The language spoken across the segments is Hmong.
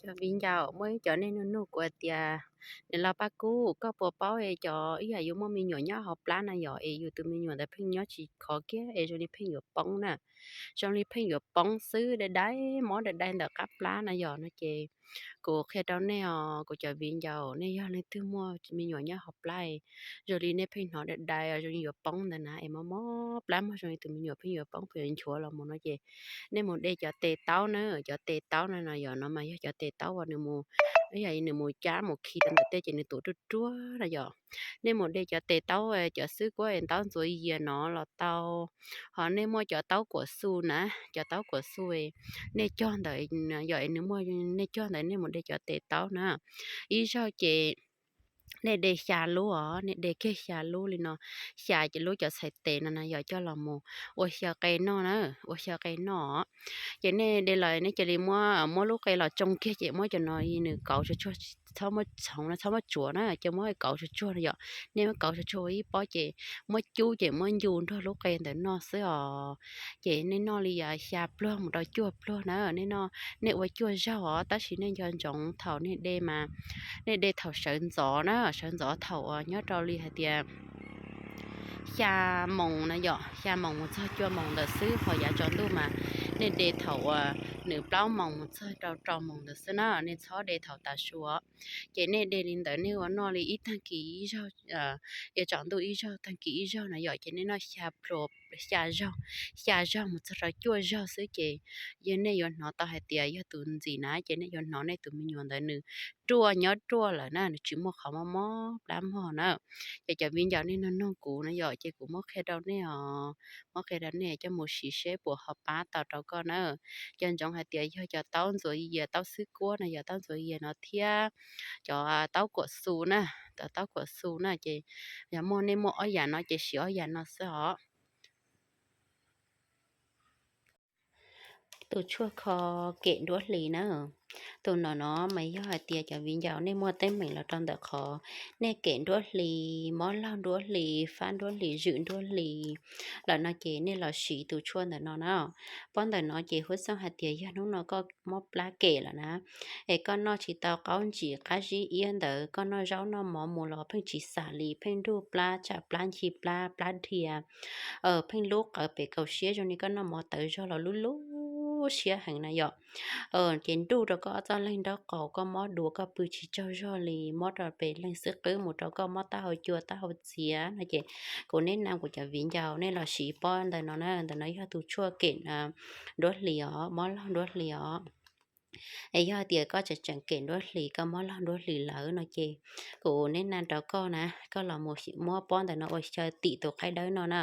Cov viv ncaus, muaj ib cov nej nug nug kuv hais tias, niam laus Paj Kub, koj puas paub es cov ib yam yus muaj me nyuam nyob hauv plab na yom, es yus tus me nyuam ntawd pheej nyob tsis khov kiag es zoo li pheej yuav poob na, zoo li pheej yuav poob xwb, dai dai, mob dai dai ntawm qab plab na yom no ces kuv qhia rau nej os, kuv cov viv ncaus, nej yog leej twg muaj me nyuam nyob hauv plab, zoo li nej pheej hnov dai dai zoo li yuav poob ntawd na, es mob mob plab muag zoo li tus me nyuam pheej yuav poob pheej yuav nchuav los mus no ces nej mus de cov tes taub na, cov tes taub no no yom, no mas yog cov tes taub uas nws mus, yog nws mus cab mus khi rau ntawm tej ces nws tuav ruaj ruaj na yom. Nej mus de cov tes taub, cov xwb kuab es ntaub ntxuav yias no los tau, ho nej muaj cov taub kuam xu na, cov taub kuam xu, nej cog ntawd, yog nws muaj, nej cog ntawd nej mus de cov tes taub na, ib zaug ces nej de xya lub os, nej de kiag xya lub li no, xya ces lub cov txhais tes no na yom, coj los mus ua xyaw qe noj na, ua xyaw qe noj. Ces nej de los nej cia li muab, muab lub qe los tsoo kiag ces muab cov no nws kauv tsuag tsuag, txhob muab txhoov no, txhob muab tsuav na, ces muab kauv tsuag tsuag no yom, nej muab kauv tsuag tsuag ua ib pob ces muab cub ces muab ncu nrog lub qe ntawd noj xwb os. Ces nej noj li xya pluag mus rau cuaj pluag na, nej noj, nej ua cuaj zaug os, tab sis nej nco ntsoov thaum nej de mas nej de thaum sawv ntxov na, sawv ntxov thaum uas nyob rau li hais tias xya moos na yom, xya moos mus txog cuaj moos ntawd xwb, ho yav tsaus ntuj mas nej de thaum uas nws plaub moos mus txog rau rau moos ntawd xwb na, nej txhob de thaum tav su. Ces nej de li ntawd nej ua noj li ib tag kis ib zaug, yav tsaus ntuj ib zaug, tag kis ib zaug na yom, ces nej noj xya pluag, xya zaug, xya zaug mus txog rau cuaj zaug xwb ces yog nej yuav hnov tau hais tias yog tus ntxim na, ces nej yuav hnov nej tus me nyuam ntawd nws ruaj, nyob ruaj lawm na, nws tsis muaj qhov mob mob plab mog na. Ces cov viv ncaus nej nug nug kuv na yom, ces kuv muab qhia rau nej os, muab qhia rau nej coj mus siv seb puas ho pab tau rau koj na. Nco ntsoov hais tias yog cov taub ntxuav yias, taub xwb kuab na yom, taub ntxuav yias no thiab cov taub kuam xu na, cov taub kuam xu na ces yog muaj, nej muaj ob yam no ces siv ob yam no xwb os. Tus tshuaj kho kem nruab hlis na, tus no no mas yog hais tias cov viv ncaus nej muaj teeb meem los rau ntawm qhov nej kem nruab hlis, mob laug nruab hlis, fab nruab hlis, zwm nruab hlis lawm no ces nej los siv tus tshuaj ntawm no na. Pob ntawm no ces huab xeeb hais tias yog hnub no koj mob plab kem lawm na, es koj noj tsis tau qaub ntsis qab zib iab ntawd, koj noj zaub noj mov mus los pheej tsis xam li, pheej nruj plab, tsam plab, ncig plab, plab dhia, pheej lub qawv pem kaum siab zoo li koj noj mov tawv zog los lub lub siab heev na yom. Ces nruj rau koj ob txoj leeg nraub qaum, koj mob duav, koj pw tsis tsaug zog li, mob rau pem leeg xwb qwb mus rau koj mob taub hau cua taub hau txiav no ces kuv neb na kuv cov viv ncaus nej los siv pob ntawm no na, ntawm no yog tus tshuaj kem nruab hlis os, mob laug nruab hlis os. Es yog tias koj tseem tseem kem nruab hlis, koj mob laug nruab hlis lawm no ces kuv neb na rau koj na, koj los mus muab pob ntawm no ua xyaw tim tus qaib dawb no na.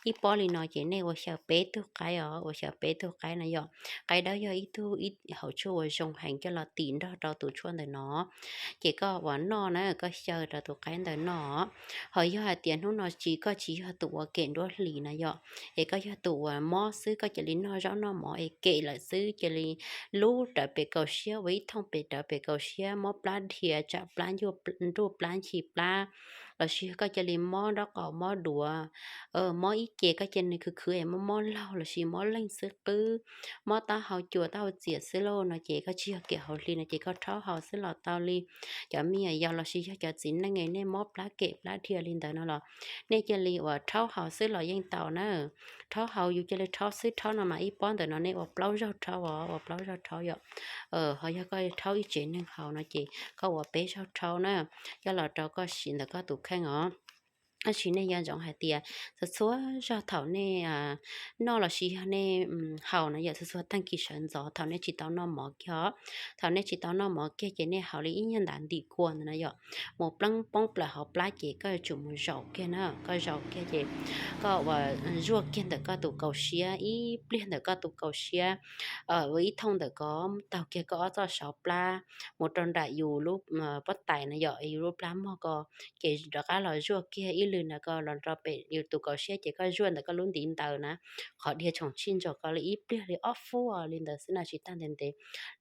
Ib pob li no ces nej ua xyaw peb tug qaib os, ua xyaw peb tug qaib no yom. Qaib dawb yog ib tug, ib hauv tshuaj uas zoo heev coj los tim nrog rau tus tshuaj ntawm no. Ces koj uas noj na, koj xyaw rau tus qaib ntawm no. Ho yog hais tias hnub no tsis, koj tsis yog tus uas kem nruab hlis na yom, es koj yog tus uas mob xwb, koj cia li noj zaub noj mov es kem lawm xwb, cia li lub rawv pem kaum siab, ua ib thooj pem rawv pem kaum siab, mob plab dhia, tsam plab, nruj plab, ncig plab, lossis koj cia li mob nraub qaum, mob duav, mob ib ce koj cia li khwv khwv es mob mob laug, lossis mob leeg xwb qwb, mob taub hau cua taub hau txiav xwb lauj no ces koj tsis yog kem hauv hli no ces koj rhaub haus xwb los tau li. Cov me nyuam yaus lossis yog cov txiv neej es nej mob plab kem plab dhia li ntawd no los nej cia li uas rhaub haus xwb los yeej tau na. Rhaub haus yus cia li rhaub xwb, rhaub no mas ib pob ntawm no nej ua plaub zaug rhaub os, ua plaub zaug rhaub yom. Ho yog koj rhaub ib tsev neeg haus no ces koj ua peb zaug rhaub na, coj los rau koj siv ntawm koj tus kheej os. Tab sis nej nco ntsoov hais tias txhua txhua zog thaum nej noj lossis yog nej haus na yom, txhua txhua tag kis sawv ntxov thaum nej tsis tau noj mov kiag os, thaum nej tsis tau noj mov kiag ces nej haus li ib nyuag ntav ntim kua ntawd na yom, mus pleeb poob plaws hauv plab ces koj yuav tsum mus zaum kiag na, koj zaum kiag ces koj ua zuaj kiag ntawm koj tus kaum siab, ib pliag ntawm koj tus kaum siab, ua ib thooj ntawm ko taug kiag koj ob txoj saum plab mus rau nram yus lub pob tais na yom, yus lub plab mog ko, ces rov qab los zuaj kiag ib lwm ntawm ko los rau pem yus tus kaum siab ces koj zuaj ntawm koj lub ntiv ntaws na, qhov dhia tshoom tsij ntsaum ko li ib pliag li ob fub os, li ntawd xwb na, tsis tag ntev ntev,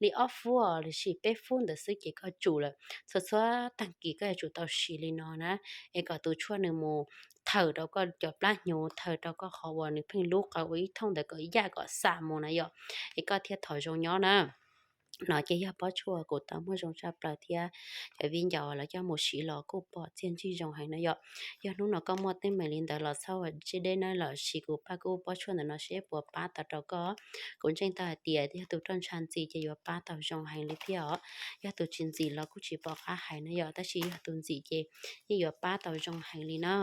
li ob fub os lossis peb fub ntawd xwb ces koj tsum lawm. Txhua txhua tag kis koj yuav tsum tau siv li no na, es kom tus tshuaj nws mus thawm rau koj cov plab hnyuv, thawm rau koj qhov uas nws pheej lub qawv ua ib thooj ntawd kom yaj kom xam mus na yom, es koj thiaj thom zoo nyob na. no ces yog pob tshuaj kuv tau muag zoo tshaj plaws thiab cov viv ncaus lawv coj mus siv los kuj pom txiaj ntsig zoo heev na yom. Yog hnub no koj muaj teeb meem li ntawd los txhob ua siab deb nawb, los sis kuv pab kuv pob tshuaj ntawm no seb puas pab tau rau koj. Kuv ntseeg tau hais tias yog tus roj ntsha ntxim ces yuav pab tau zoo heev li thiab os. Yog tus tsis ntxim los kuj tsis pom qab hais na yom, tab sis yog tus ntxim ces yeej yuav pab tau zoo heev li na.